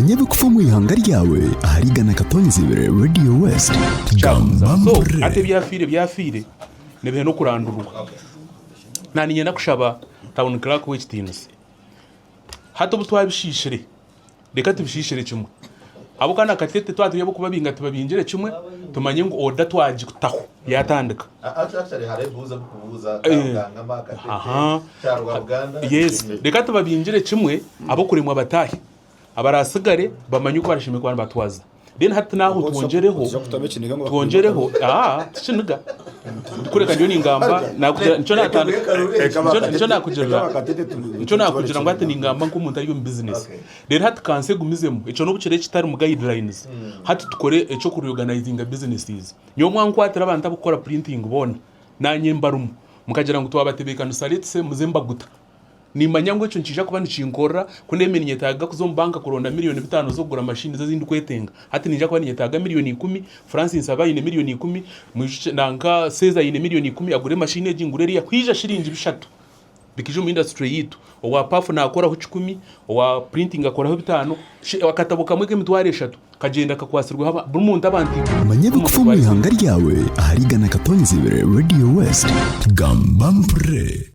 Manya ebirikufa omu ihanga ryawe ahari 100.2 Radio West. Gamba So, mpurire. hati ebyafiire byafiire nibihe n'okurandurwa. Na niinyenda kushaba Town Clerk w'ekitiinisa. Hati obu twabishiishire, reka tubishiishire kimwe. Ahabw'okuba na Katete twaba turi ab'okubabinga tubabingire kimwe, tumanye ngu oda twagitaho yatandika. Aha. Yes, reka tubabingire kimwe ab'okuremwa bataahe. Abaraasigare bamanye oku barashemereire kuba nibatwaza. Then hati n'aho twongyereho, Oza kutamu ekiniga ngu twongyereho, aa tikiniga. Kureka ndiyo ningamba nakugira nikyo natandika nikyo nikyo nakugirira nikyo nakugira ngu hati ningamba nk'omuntu ari omu bizinesi. Reero hati kanso egumizemu ekyo n'obu kiri ekitari mu guidelines, hati tukore eky'oku reorganizinga businesses. Nyowe mwankwatira abantu abakukora printing boona, naanye mbarimu, mukagira ngu twabatebeekanisa let's say muze mbaguta. Nimanya ngu ekyo nikiija kuba nikinkorera ku neembe ninyetaaga kuza omu banka kuronda miriyoni bitaano z'okugura mashini ezi ndikwetenga. Hati niinyija kuba ninyetaaga miriyoni ikumi, Francis abe aine miriyoni ikumi, mwijukye nanka Seeza aine miriyoni ikumi agure mashini egi ngure eriya, kwija shiringi bishatu bikaija omu indasituri yaitu. Owa paafu naakoraho kikumi, owa purintingi akoraho bitaano, akatabo kamwe k'emitwaro eshatu kagyenda kakwatsirweho buri muntu abantu ikumi. Manya ebirikufa omu ihanga ryawe ahari 100.2 Radio West. Gamba mpurire.